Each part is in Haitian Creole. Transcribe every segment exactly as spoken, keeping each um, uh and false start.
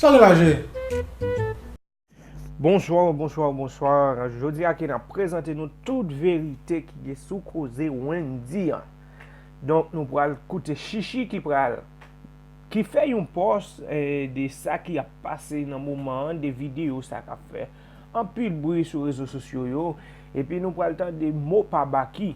Sa w gen la, Jay? Bonswa, bonswa, bonswa. Jodi a ke n ap prezante nou tout verite ki gen sou koze Wendy an. Donk, nou pral koute Chichi ki pral, ki fè yon pòs, eh, de sa ki ap pase nan moman an, de videyo sa k ap fè anpil bri sou rezo sosyo yo, epi nou pral tande mo pa Baky,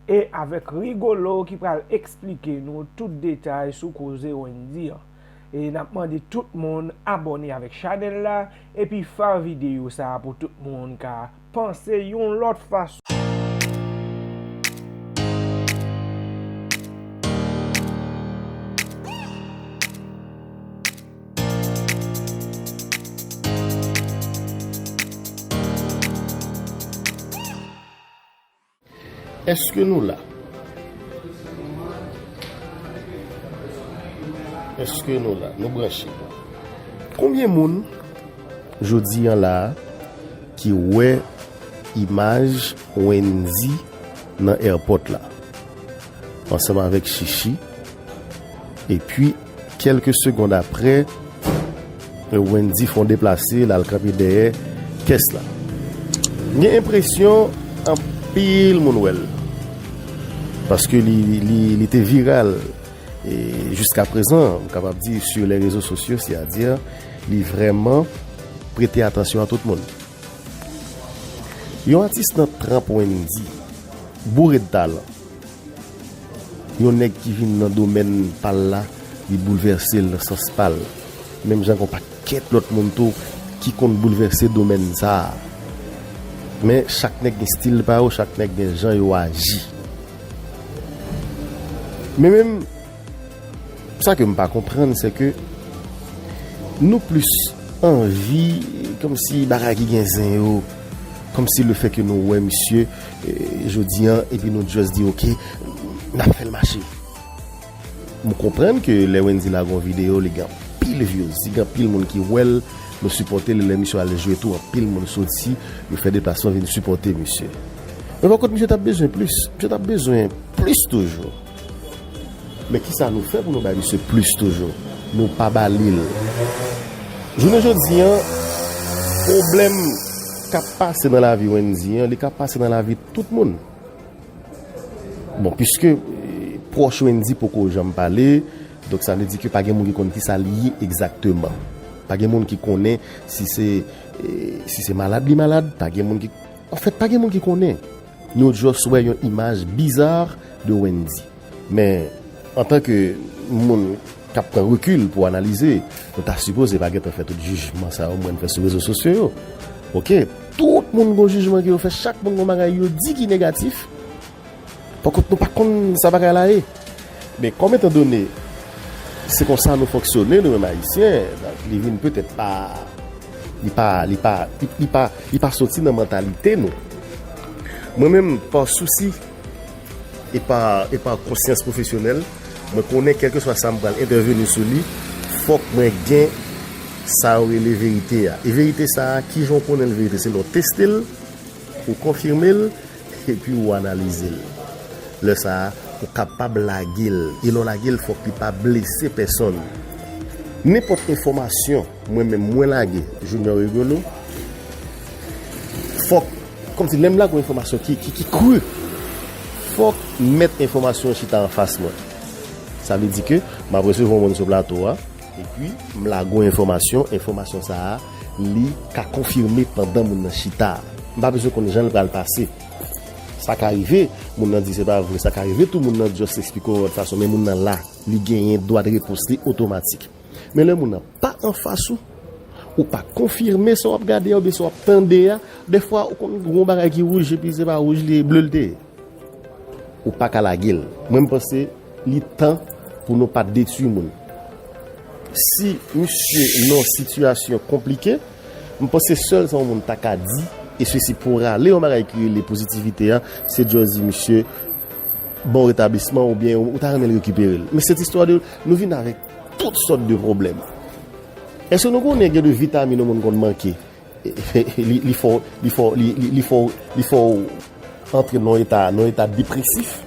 e avèk Rigolo ki pral eksplike nou tout detay sou koze Wendy an. E n ap mande tout moun abòne avèk chanèl la, epi fè videyo sa a pou tout moun ka panse yon lòt fason. Èske nou la? Èske nou la? Nou branche. Konbyen moun jodi an la a ki wè imaj Wendy nan airport la ansanm avèk Chichi? Epi, kèlke segond apre, Wendy fè yon deplase, l al kanpe dèyè kès la. M gen enpresyon anpil moun wè l. Paske li, li, li te viral. E jiska prezan, m kapab di, sur les réseaux sociaux, c'est-à-dire, li vrèman prete atansyon a tout moun. Yon atis nan tranp Wendy, boure de talan. Yon nèg ki vin nan domèn pa l la, li boulvèse l nan sans pa l. Menm jan gen yon pakèt lòt moun tou ki konn boulvèse domèn sa a. Men chak nèg gen stil pa yo, chak nèg gen jan yo aji. Men menm, sa ke m pa konprann, se ke nou plis anvi, kòmsi bagay ki gen zen yo, kòmsi le fè ke nou wè misye, eh, jodi an, epi nou just di, "Ok, n ap fè l mache." M konprann ke lè Wendy lage yon videyo, li gen anpil views, li gen anpil moun ki wè l, nou sipòte l, lè misye al jwe tou, anpil moun soti, yo fè deplasman vin sipòte misye. Men pa kont, misye t ap bezwen plis, misye t ap bezwen plis toujou. Men kisa nou fè pou nou bay misye plis toujou? Nou pa ba li l. Jounen jodi an, pwoblèm k ap pase nan lavi Wendy an, li ka pase nan lavi tout moun. Bon, piske, eh, pwòch Wendy poko janm pale, donk sa vle di ke pa gen moun ki konn kisa li ye egzakteman. Pa gen moun ki konnen si se, eh, si se malad li malad, pa gen moun ki, anfèt, pa gen moun ki konnen. Nou just wè yon imaj bizar de Wendy. Men, antanke moun k ap pran rekil pou analize, nou ta sipoze pa gentan fè tout jijman sa yo mwen fè sou rezo sosyo yo. Ok, tout moun gon jijman ke yo fè, chak moun gon bagay yo di ki negatif. Pakont, nou pa konn sa bagay la ye. Men kòm etandone se konsa nou fonksyone, nou menm Ayisyen, donk li vin petèt pa, li pa, li pa, li, li pa, li pa soti nan mantalite nou. Mwen menm, pa sousi e pa, e pa konsyans pwofesyonèl, mwen konnen kèlkeswa sa m pral entèveni sou li, fòk mwen gen sa yo rele verite a. E verite sa a, kijan w konnen l verite? Se lè w teste l, ou konfime l, epi ou analize l. Lè sa a, ou kapab lage l. E lè w lage l, fòk li pa blese pèsonn. Nenpòt enfòmasyon mwen menm mwen lage, Junior Rigolo, fòk, kòmsi lè m lage yon enfòmasyon ki, ki, ki kri, fòk mèt enfòmasyon an chita anfas mwen. Sa vle di ke m ap resevwa yon moun sou plato a, epi m lage yon enfòmasyon, enfòmasyon sa a, li ka konfime pandan moun nan chita a. M pa bezwen konn jan l pral pase. Sa ka rive, moun nan di se pa vre. Sa ka rive tou, moun nan just eksplike w yon lòt fason, men moun nan la, li genyen dwa de repons li otomatik. Men lè moun nan pa anfas ou, ou pa konfime sa w ap gade a oubyen sa w ap tande a, dèfwa ou konn gen yon bagay ki wouj epi se pa wouj li ye, ble l te ye. Ou pa ka lage l. Mwen, m panse li tan pou nou pa detwi moun. Si misye nan yon sitiyasyon konplike, m panse sèl sa yon moun ta ka di, e sesi pou rale yon bagay ki rele pozitivite a, se just di misye, bon retablisman, oubyen ou ta renmen l rekipere l. Men se istwa de, nou vin avèk tout sòt de pwoblèm. Èske nou konnen gen de vitamin yon moun konn manke? Li, li fè w, li fè w, li, li, li fè w, li fè w antre nan yon eta, nan yon eta depresif.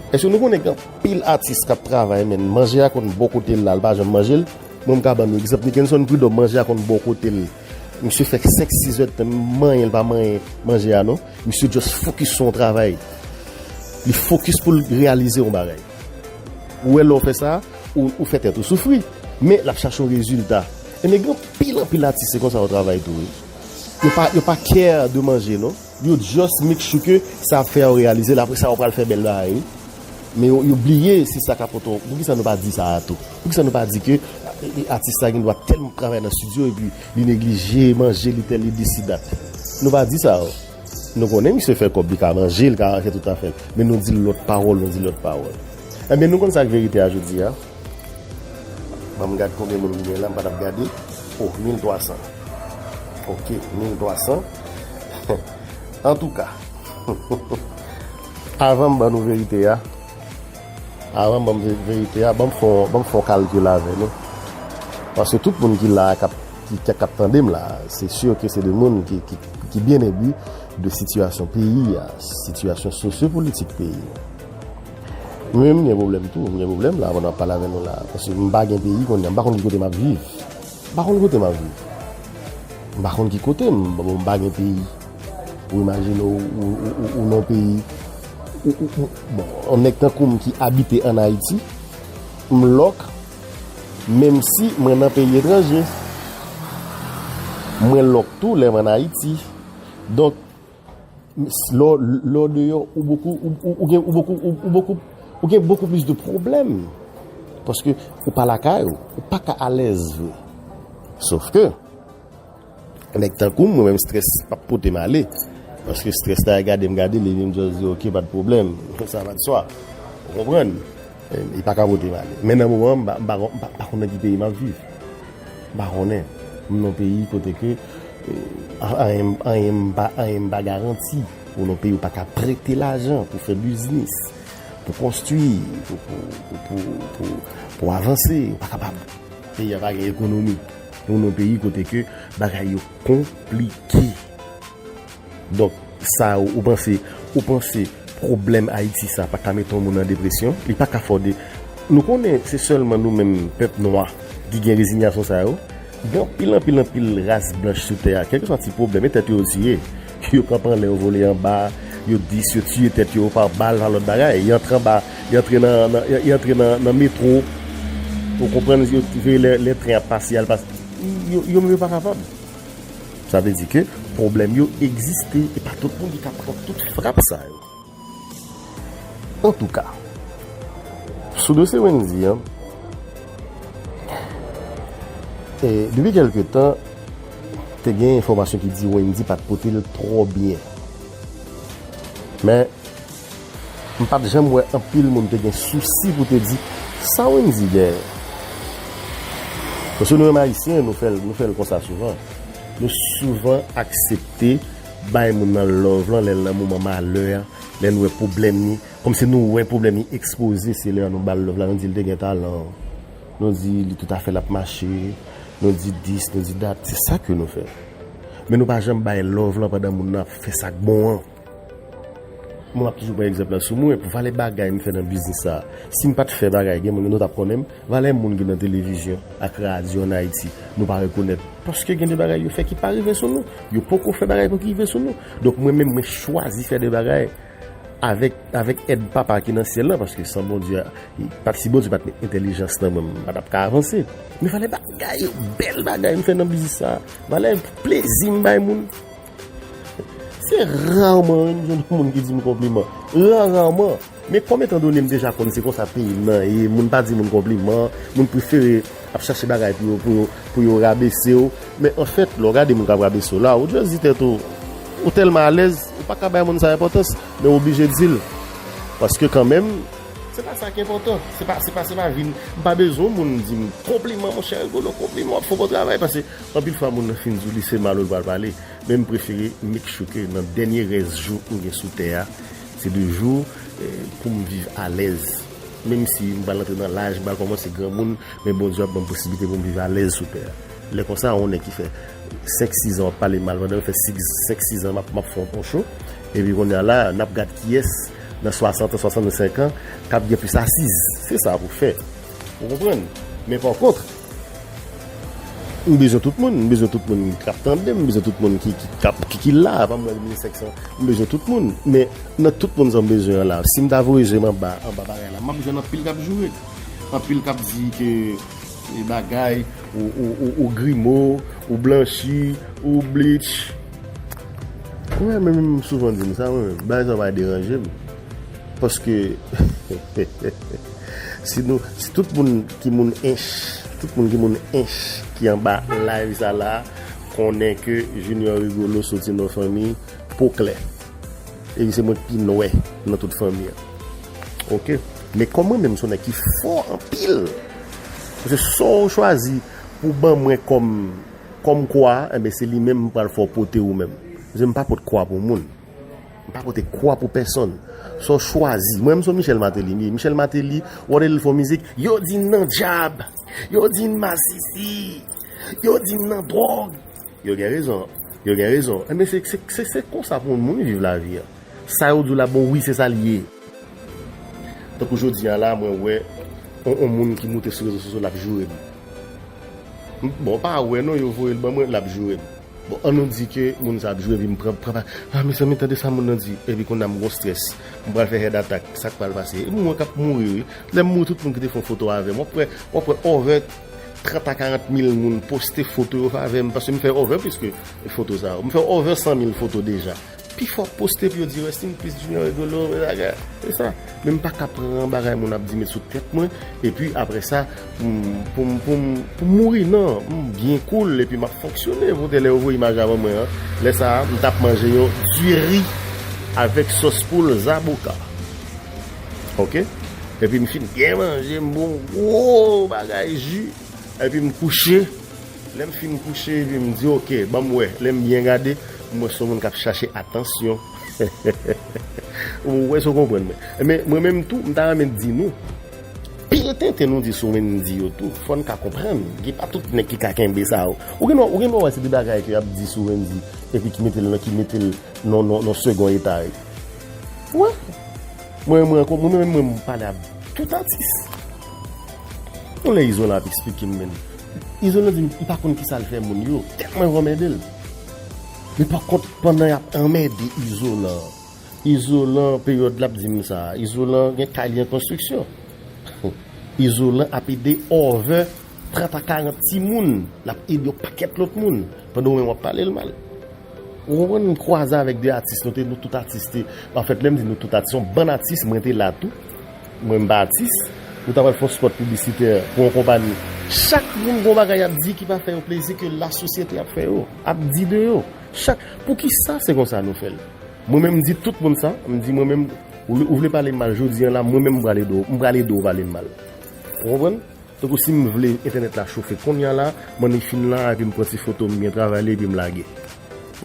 Èske nou konnen gen anpil atis k ap travay, men manje a konn bò kote l la, l pa janm manje l? Mwen, m ka ban nou egzanp. Nickenson Prud'homme, manje a konn bò kote l. Misye fè senk, sis èdtan, manyen, l pa manyen manje a, non. Misye just focus sou yon travay. Li focus pou l reyalize yon bagay. Ou wè, lè w fè sa, ou, ou fè tèt ou soufri. Men, l ap chache yon rezilta. E men, gen anpil, anpil atis, se konsa yo travay tou, wi. Yo pa, yo pa care de manje, non. Yo just make sure ke sa ap fè yo reyalize l. Apre sa, yo pral fè bèl bagay, wi. Men yo, yo bliye se sa k ap pote. Poukisa nou pa di sa a tou? Poukisa nou pa di ke, e, e, atis la gen dwa tèlman travay nan estidyo epi li neglije manje, li tèl, li di si dat? Nou pa di sa, o. Nou konnen misye fè kòb, li ka manje, li ka fè tout afè l. Men nou di l lòt pawòl, nou di l lòt pawòl. Ebyen, nou konn sa k verite a jodi a. Ban m gad konbyen moun ki gen la, m pa t ap gade. Oh, mil twa san. Ok, mil twa san. Antouka, avan m ban nou verite a, avan m ban m ve- verite a, ban m fè yon, ban m fè yon kalkil avè nou. Paske tout moun ki la a, k ap, ki, ki, k ap tande m la, se si ke se de moun ki, ki, ki byen enbi de sitiyasyon peyi a, sitiyasyon sosyopolitik peyi a. Mwen menm, m gen pwoblèm tou, m gen pwoblèm la, pandan m ap pale avè nou la. Paske m pa gen peyi kounye a, m pa konn ki kote m ap viv. M pa konn kote m ap viv. M pa konn ki kote m, bon, m pa gen peyi. Ou imajine w, ou, ou, ou, ou nan peyi. Ou, ou, ou, bon, yon nèg tankou m ki abite ann Ayiti, m lòk, menm si mwen nan peyi etranje. Mwen lòk tou lè m ann Ayiti. Donk, lè w, lè w deyò, ou bokou, ou, ou, ou gen, ou bokou, ou, ou bokou, ou gen bokou plis de pwoblèm. Paske ou pa lakay ou, ou pa ka alèz vre. Sof ke, nèg tankou m, mwen menm, strès p ap pote m ale. Paske strès la, gade m gade, li vin just di, "Ok, pa de pwoblèm." Sa va de swa. Ou konprann? E, li pa ka pote m ale. Men nan moman, m pa, m pa, m pa, m pa konn nan ki peyi m ap viv. M pa konnen. M nan peyi kote ke, e, anyen, anyen m pa, anyen m pa garanti. Ou nan peyi ou pa ka prete lajan pou fè biznis, pou konstwi, pou, pou, pou, pou, pou, pou avanse. Ou pa kapab. Peyi a pa gen ekonomi. Nou nan peyi kote ke bagay yo konplike. Donk, sa ou, ou panse, ou panse pwoblèm Ayiti sa pa ka mete yon moun an depresyon? Li pa ka fè w de-, nou konnen se sèlman nou menm, pèp nwa, ki gen rezinyasyon sa yo. Gen anpil, anpil, anpil ras blanch sou tè a. Kèlkeswa ti pwoblèm, e tèt yo yo tiye. Yo kanpe anlè, yo vole anba, yo dis, yo tiye tèt yo pa bal, pa lòt bagay. Yo antre anba, yo antre nan, nan, yo, yo antre nan, nan metwo. Ou konprann, yo veye lè, lè tren ap pase, al pase. Yo, yo menm yo pa kapab. Sa vle di ke pwoblèm yo egziste, e pa tout moun ki ka pran tout frap sa yo. Antouka, sou dosye Wendy an, e, depi kèlke tan, te gen enfòmasyon ki di Wendy pa t pote l twò byen. Men, m pa t janm wè anpil moun te gen sousi pou te di, "Sa Wendy genyen?" Paske nou menm Ayisyen, nou fè l, nou fè l konsa souvan. Nou souvan aksepte bay moun nan love lan lè l nan moman malè a, lè n wè pwoblèm li, kòmsi nou wè pwoblèm li ekspoze, se lè a nou ba l love la, nou di l te gen talan. Nou di li tout afè l ap mache, nou di dis, nou di dat, se sa ke nou fè. Men nou pa janm bay love lan pandan moun nan ap fè sa k bon an. Mwen, m ap toujou pran egzanp la sou mwen, pou valè bagay m fè nan biznis sa. Si m pa t fè bagay, gen moun nou t ap konnen m, valè moun ki nan televizyon ak radyo ann Ayiti, nou pa rekonèt. Paske gen de bagay yo fè ki pa rive sou nou. Yo poko fè bagay pou ki rive sou nou. Donk, mwen menm, mwen chwazi fè de bagay avèk, avèk èd Papa ki nan syèl la, paske san Bondye, pa t, si Bondye pa t met entèlijans nan mwen, m pa t ap ka avanse. Men valè bagay yo, bèl bagay m fè nan biznis sa. Valè plezi m bay moun. Se raman wi m jwenn moun ki di m konpliman. Ra, raman. Men kòm etandone m deja konn se konsa peyi m nan ye, moun pa di moun konpliman, moun prefere ap chache bagay pou yo, pou yo, pou yo rabese w. Men anfèt, lè w gade moun k ap rabese w la, ou just di tèt ou, ou tèlman alèz, ou pa ka bay moun sa enpòtans, men w oblije di l. Paske kanmenm, se pa sa ki enpòtan. Se pa, se pa, se pa vi m. M pa bezwen moun di m konpliman, monchè Rigolo, konpliman, w ap fè yon bon travay. Paske anpil fwa moun nan fin di w li se mal ou l pral pale. Men m prefere make sure ke nan dènye rès jou m gen sou tè a, se de jou, eh, pou m viv alèz. Menm si m pral antre nan laj, m pral kòmanse granmoun, men Bondye ap ban m posiblite pou m viv alèz sou tè a. Lè konsa, yon nèg ki fè Senk sis an w ap pale mal pandan yo fè senk sis an m ap, m ap fè yon show. Epi kounye a la, n ap gad kiyès nan swasant an, swasannsenk an k ap gen plis asiz. Se sa pou fè. Ou konprann? Men pa kont, m bezwen tout moun, m bezwen tout moun k ap tande m, m bezwen tout moun ki, ki, k ap, ki, ki la, pa m wè mil senk san, m bezwen tout moun. Men nan tout moun sa m bezwen an la, si m ta voye je m anba, anba bagay la, m ap jwenn anpil k ap joure. Anpil k ap di ke e bagay, ou, ou, ou, ou grimo, ou blanchi, ou bleach. Mwen menm, m souvan di m sa, mwen menm, bagay sa pa deranje m. Paske, si nou, si tout moun ki moun ench, tout moun ki moun ench ki anba live sa la, konnen ke Junior Rigolo soti nan fanmi po klè. Epi se mwen k pi nwè nan tout fanmi an. Oke? Men kòm mwen menm se yon nèg ki fò anpil. Paske sa w chwazi pou ban mwen kòm, kòm kwa, enben se li menm m pral fè w pote ou menm. Paske m pa pot kwa pou moun. M pa pote kwa pou pèsonn. Sa w chwazi. Mwen menm se Michel Martelly m ye. Michel Martelly, w ap tande l fè yon mizik, yo di m nan djab, yo di m masisi, yo di m nan dwòg. Yo gen rezon. Yo gen rezon. Enben, se, se, se, se konsa pou moun viv lavi a. Sa yo di w la, bon, wi, se sa l ye. Tankou jodi a la, mwen wè on, on moun ki moute sou rezo sosyo, l ap joure m. M, bon, pa wè non, yo voye l ban mwen, l ap joure m. Bon, an nou di ke moun sa ap joure, epi m pran, pran, ah, mezanmi, tande sa moun nan di. Epi kounye a m gon strès. M pral fè heart attack. Sa k pral pase? E mwen k ap mouri, wi. Lè m mouri, tout moun ki te fè yon foto avè m. W ap wè, w ap wè over trant a karant mil moun poste foto yo avè m, paske m fè over plis ke foto sa yo. M fè over san mil foto deja. Pifò ap poste pou yo di rest in peace Junior Rigolo, bagay. Se sa. Men m pa ka pran bagay moun ap di met sou tèt mwen, epi apre sa, pou m, pou m, pou m, pou m mouri, non. M byen cool, epi m ap fonksyone. Pou te lè yo voye imaj avè mwen an, lè sa a, m t ap manje yon diri avèk sòs poul zaboka. Oke? Epi m fin byen manje, m bwè yon gwo bagay ji, epi m kouche. Lè m fin kouche, epi m di, oke, ban m wè. Lè m byen gade, m wè se yon moun k ap chache atansyon. Ou wè, si w konprann mwen. Men, mwen menm tou, m ta renmen di nou, pil tenten nou di sou Wendy yo tou, fò n ka konprann. Gen pa tout nèg ki ka kenbe sa yo. Ou gen dwa, ou gen dwa wè se de bagay ke y ap di sou Wendy, epi ki mete l nan, ki mete l nan, nan, nan segon eta, wi. Wè. Mwen, mwen, mwen, mwen, mwen, m pale ak tout atis. Yon lè Izolan ap eksplike m, men. Izolan di m, li pa konn kisa l fè moun yo, tèlman yo anmède l. Men pa kont, pandan y ap anmède Izolan, Izolan, peryòd l ap di m sa, Izolan gen kay li an konstriksyon. Izolan ap ede over trant a karant timoun, l ap ede yon pakèt lòt moun, pandan ou menm w ap pale l mal. Ou konprann, m kwaze avèk de atis, nou te, nou tout atis te, anfèt, lè m di nou tout atis, yon bann atis, mwen te la tou. Mwen, m pa atis. Nou ta pral fè yon spot piblisitè pou yon konpayi. Chak moun gon bagay y ap di ki pa fè yo plezi ke lasosyete ap fè yo, ap di de yo. Chak, poukisa se konsa nou fè l? Mwen menm, m di tout moun sa, m di mwen menm, ou, ou vle pale m mal jodi a la, mwen menm m pral ede w, m pral ede w pale m mal. Ou konprann? Tankou si m vle entènèt la chofe kounye a la, m annik fin la, epi m pran ti foto m byen travay li, epi m lage.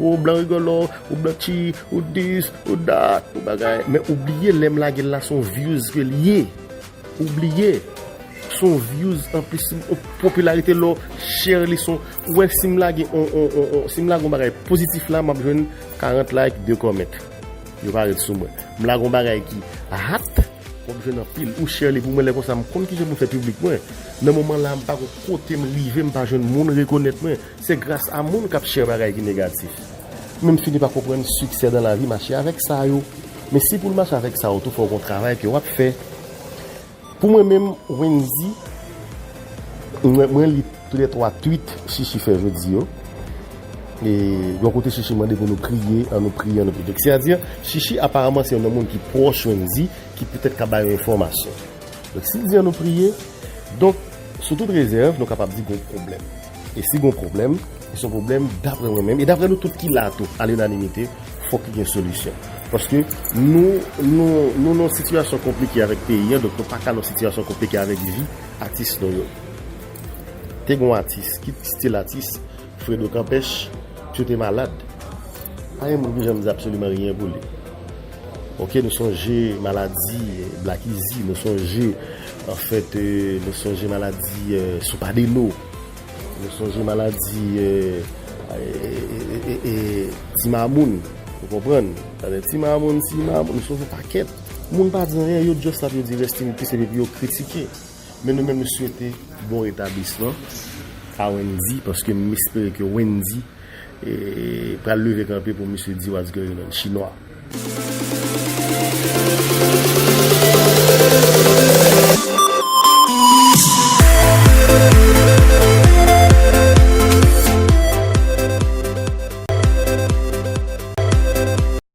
Ou blan rigolo, ou blan chi, ou dis, ou dat, ou bagay. Men ou bliye lè m lage l la, se yon views ke l ye. Ou bliye. Se yon views, anplis, yon popilarite lè w share li, se yon, ou wè si m lage on, on, on, on, si m lage yon bagay pozitif la, m ap jwenn karant like, de comment. Yo pa ret sou mwen. M lage yon bagay ki hot, w ap jwenn anpil. Ou share li pou mwen, lè konsa m konn kijan pou m fè piblik mwen. Nan moman la, m pa gon kote m rive, m pa jwenn moun rekonèt mwen. Se gras a moun k ap share bagay ki negatif. Men m fini pa konprann siksè dan lavi mache avèk sa yo. Men si pou l mache avèk sa yo tou, fò w gon travay ke w ap fè. Pou mwen menm, Wendy, mwen, mwen li toulètwa tweet Chichi fè jodi yo. E yon kote Chichi mande pou nou priye, an nou priye, an nou priye. Donk, sètadi, Chichi aparaman se yon moun ki pwòch Wendy, ki petèt ka ba yo enfòmasyon. Donk, si l di an nou priye, donk, sou tout rezèv, nou kapab di gon pwoblèm. E si gon pwoblèm, se yon pwoblèm, daprè mwen menm, e daprè nou tout ki la tou, a linanimite, fòk ki gen solisyon. Paske nou, nou, nou nan yon sitiyasyon konplike avèk peyi an, donk nou pa ka nan yon sitiyasyon konplike avèk vi atis nou yo. Te gen yon atis, ki stil atis, Fredo Kanpèch, misye te malad. Pa gen moun ki janm di absoliman ryen pou li. Oke, nou sonje maladi, eh, Black Easy, nou sonje, anfèt, eh, nou sonje maladi, eh, Soupadeno, nou sonje maladi, eh, E, e, e, e, e, Ti Mamoun, ou konprann? Talè Ti Mamoun, Ti Mamoun, nou sove pakèt. Moun pa di anyen, yo just ap yo di rest in peace epi yo kritike. Men nou menm nou swete bon retablisman a Wendy, paske m espere ke Wendy e, pral leve kanpe pou misye di what's going on, chinwa.